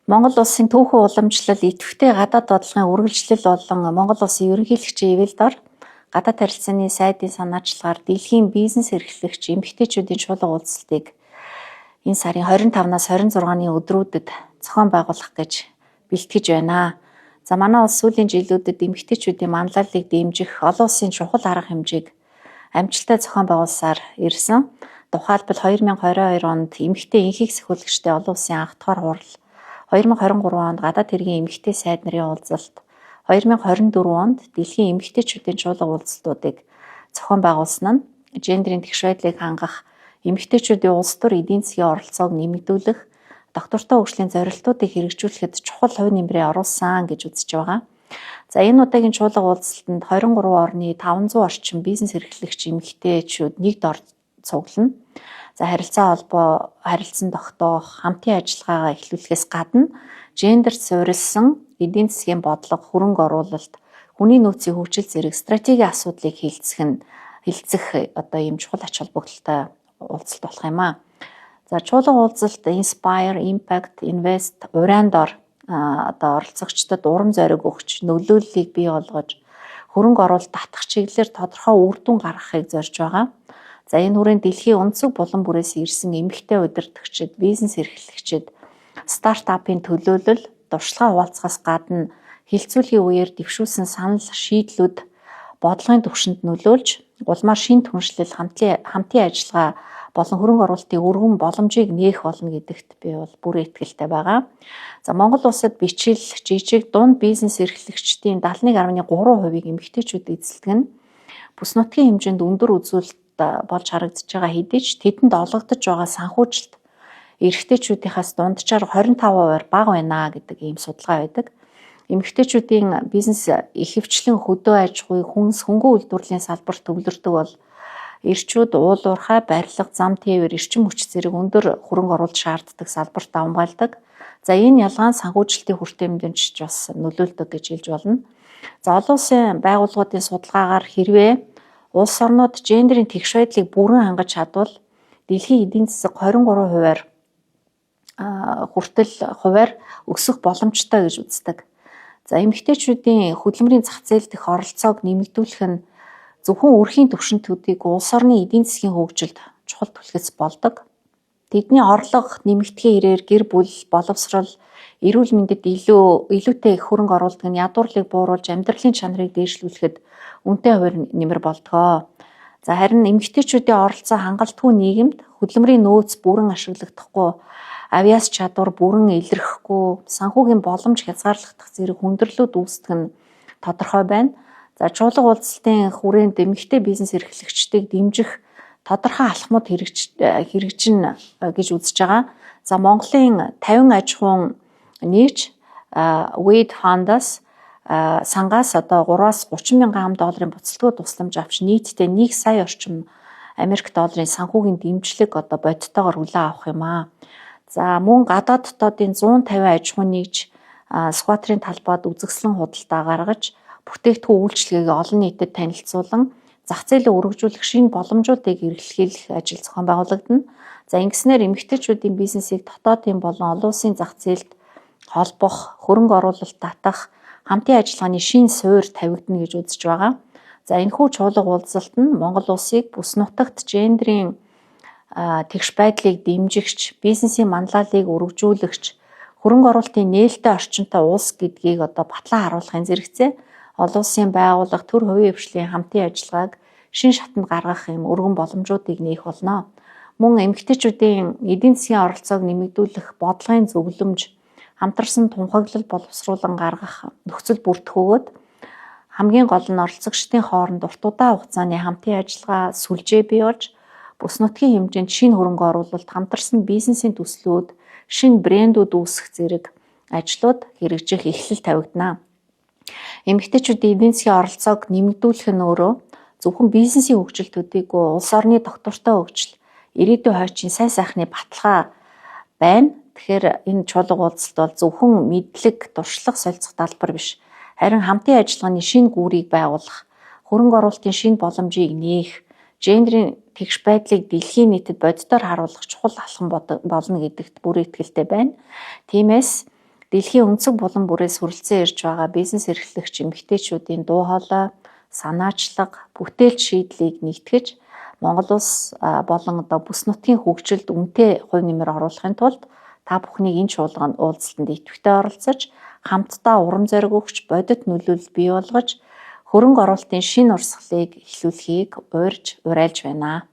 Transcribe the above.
Монгол улсын түүхэн уламжлал, идэвхтэй гадаад бодлогын үргэлжлэл болон Монгол улсын ерөнхийлөгчийн ивэлд ор гадаад харилцааны сайдын санаачлагаар дэлхийн бизнес эрхлэгч эмэгтэйчүүдийн чуулга уулзалтыг энэ сарын 25-наас 26-ны өдрүүдэд зохион байгуулах гэж бэлтгэж байна. За, манай улс сүүлийн жилүүдэд эмэгтэйчүүдийн манлайллыг дэмжих олон улсын чухал арга хэмжээг амжилттай зохион байгуулсаар ирсэн. Тухайлбал, 2022 онд эмэгтэй энхийг сахиулагчтай олон улсын анх дахь хурал, 2023 онд гадаад хэргийн эмэгтэй сайд нарын уулзалт, 2024 онд дэлхийн эмэгтэйчүүдийн чуулга уулзалтуудыг зохион байгуулсан нь гендерийн тэгш байдлыг хангах, эмэгтэйчүүдийн улс төр эдийн засгийн оролцоог нэмэгдүүлэх, доктортой хөгжлийн зорилтуудыг хэрэгжүүлэхэд чухал хувь нэмрээ оруулсан гэж үзэж байгаа. За, энэ удаагийн чуулга уулзалтанд 23 орны 500 орчим бизнес эрхлэгч эмэгтэйчүүд нэг дор цуглана. За, харилцаа холбоо, харилцан тогтоох, хамтын ажиллагаагаа эхлүүлэхээс гадна гендерт суурилсан эдийн засгийн бодлого, хөрөнгө оруулалт, хүний нөөцийн хөгжил зэрэг стратегийн асуудлыг хэлэлцэх одоо ийм чухал ач холбогдолтой уулзалт болох юм аа. За, чуулга уулзалт Inspire, Impact, Invest уриан дор одоо оролцогчдод урам зориг өгч, нөлөөллийг бий болгож, хөрөнгө оруулалт татах чиглэлээр тодорхой үр дүн гаргахыг зорж байгаа. За, энэ хүрээнд дэлхийн өнцөг булан бүрээс ирсэн эмэгтэй удирдагчид, бизнес эрхлэгчид стартапын төлөөлөл, туршлага хуваалцахаас гадна хэлэлцүүлгийн үеэр дэвшүүлсэн санал шийдлүүд бодлогын түвшинд нөлөөлж, улмаар шинэ түншлэл, хамтын ажиллагаа болон хөрөнгө оруулалтын өргөн боломжийг нээх болно гэдэгт би бол бүрэн итгэлтэй байгаа. За, Монгол улсад бичил, жижиг, дунд бизнес эрхлэгчдийн 71.3%-ийг эмэгтэйчүүд эзэлдэг нь бүс нутгийн хэмжээнд өндөр үзүүлэлт болж харагдаж байгаа хэдий ч тэдэнд олгодож байгаа санхүүжилт эрэгтэйчүүдийнхээс дунджаар 25%-аар бага байна гэдэг ийм судалгаа байдаг. Эмэгтэйчүүдийн бизнес ихэвчлэн хөдөө аж ахуй, хүнс, хөнгөн үйлдвэрлэлийн салбарт төвлөрдөг бол эрчүүд уул уурхай, барилга, зам тээвэр, эрчим хүч зэрэг өндөр хөрөнгө оруулалт шаарддаг салбарт давамгайлдаг. За, энэ ялгаа нь санхүүжилтийн хүртээмжинд ч бас нөлөөлдөг гэж хэлж болно. За, олон улсын байгууллагуудын судалгаагаар хэрвээ улс орнууд гендерийн тэгш байдлыг бүрэн хангаж чадвал дэлхийн эдийн засаг 23%-аар хүртэл хувиар өсөх боломжтой гэж үздэг. За, эмэгтэйчүүдийн хөдөлмөрийн зах зээл дэх оролцоог нэмэгдүүлэх нь зөвхөн өрхийн түвшинд төдийгүй улс орны эдийн засгийн хөгжилд чухал түлхэц болдог. Тэдний орлого нэмэгдэхийн хэрээр гэр бүл, боловсрол, эрүүл мэндэд илүү илүүтэй их хөрөнгө оруулдаг нь ядуурлыг бууруулж, амьдралын чанарыг дээшлүүлэхэд үнэтэй хувь нэмэр болдог. За, харин эмэгтэйчүүдийн оролцоо хангалтгүй нийгэмд хөдөлмөрийн нөөц бүрэн ашиглагдахгүй, авьяас чадвар бүрэн илэрхэхгүй, санхүүгийн боломж хязгаарлагдах зэрэг хүндрэлүүд үүсдэг нь тодорхой байна. За, чуулга уулзалтын хүрээнд эмэгтэй бизнес эрхлэгчдийг дэмжих тодорхой алхмууд хэрэгжинэ гэж үзэж байгаа. За, Монголын 50 аж ахуйн нэгж Wade Fund-аас сангаас одоо 3-аас 30 мянган ам долларын буцалтгүй тусламж авч, нийтдээ 1 сая орчим Америк долларын санхүүгийн дэмжлэг одоо бодитоогоор хүлээн авах юм аа. За, мөн гадаад дотоодын 150 аж ахуйн нэгж скватерын талбайд үзэсгэлэн худалдаа гаргаж, бүтээгдэхүүн үйлчилгээг олон нийтэд танилцуулан, зах зээлээ өргөжүүлэх шинэ боломжуудыг эрхлүүлэх ажил зохион байгуулагдана. За, ингэснээр эмэгтэйчүүдийн бизнесийг дотоодын болон олон улсын зах зээлд холбох, хөрөнгө оруулалт татах, хамтын ажиллагааны шинэ суурь тавигдана гэж үзэж байгаа. За, энэхүү чуулга уулзалт нь Монгол улсыг бүс нутагт гендерийн тэгш байдлыг дэмжигч, бизнесийн манлайллыг өргөжүүлэгч, хөрөнгө оруулалтын нээлттэй орчинтой улс гэдгийг одоо батлан харуулахын зэрэгцээ олон улсын байгууллага, төр хувийн хэвшлийн хамтын ажиллагааг шинэ шатанд гаргах юм өргөн боломжуудыг нээх болно. Мөн эмэгтэйчүүдийн эдийн засгийн оролцоог нэмэгдүүлэх бодлогын зөвлөмж, хамтарсан тунхаглал боловсруулан гаргах нөхцөл бүрдэх бөгөөд хамгийн гол нь оролцогчдын хооронд урт удаан хугацааны хамтын ажиллагаа, сүлжээ бий болж, бүс нутгийн хэмжээнд шинэ хөрөнгө оруулалт, хамтарсан бизнесийн төслүүд, шинэ брэндүүд үүсгэх зэрэг ажлууд хэрэгжих эхлэл тавигдана. Эмэгтэйчүүдийн эдийн засгийн оролцоог нэмэгдүүлэх нь өөрөө зөвхөн бизнесийн хөгжил төдийгүй улс орны тогтвортой хөгжил, ирээдүйн хойчийн сайн сайхны баталгаа байна. Тэгэхээр энэ чуулга уулзалт бол зөвхөн мэдлэг, туршлага солилцох талбар биш. Харин хамтын ажиллагааны шинэ гүүрийг байгуулах, хөрөнгө оруулалтын шинэ боломжийг нээх, гендерийн тэгш байдлыг дэлхийн нийтэд бодитоор харуулах чухал алхам болно гэдэгт бүрэн итгэлтэй байна. Тиймээс Дэлхийн өнцөг булан бүрээс хүрэлцэн ирж байгаа бизнес эрхлэгч эмэгтэйчүүдийн дуу хоолой, санаачлага, бүтээлч шийдлийг нэгтгэж Монгол улс болон одоо бүс нутгийн хөгжилд үнэтэй хувь нэмэр оруулахын тулд та бүхнийг энэ чуулганд уулзалтанд идэвхтэй оролцож, хамтдаа урам зориг өгч, бодит нөлөөлөл бий болгож, хөрөнгө оруулалтын шинэ урсгалыг эхлүүлэхийг урьж уриалж байна.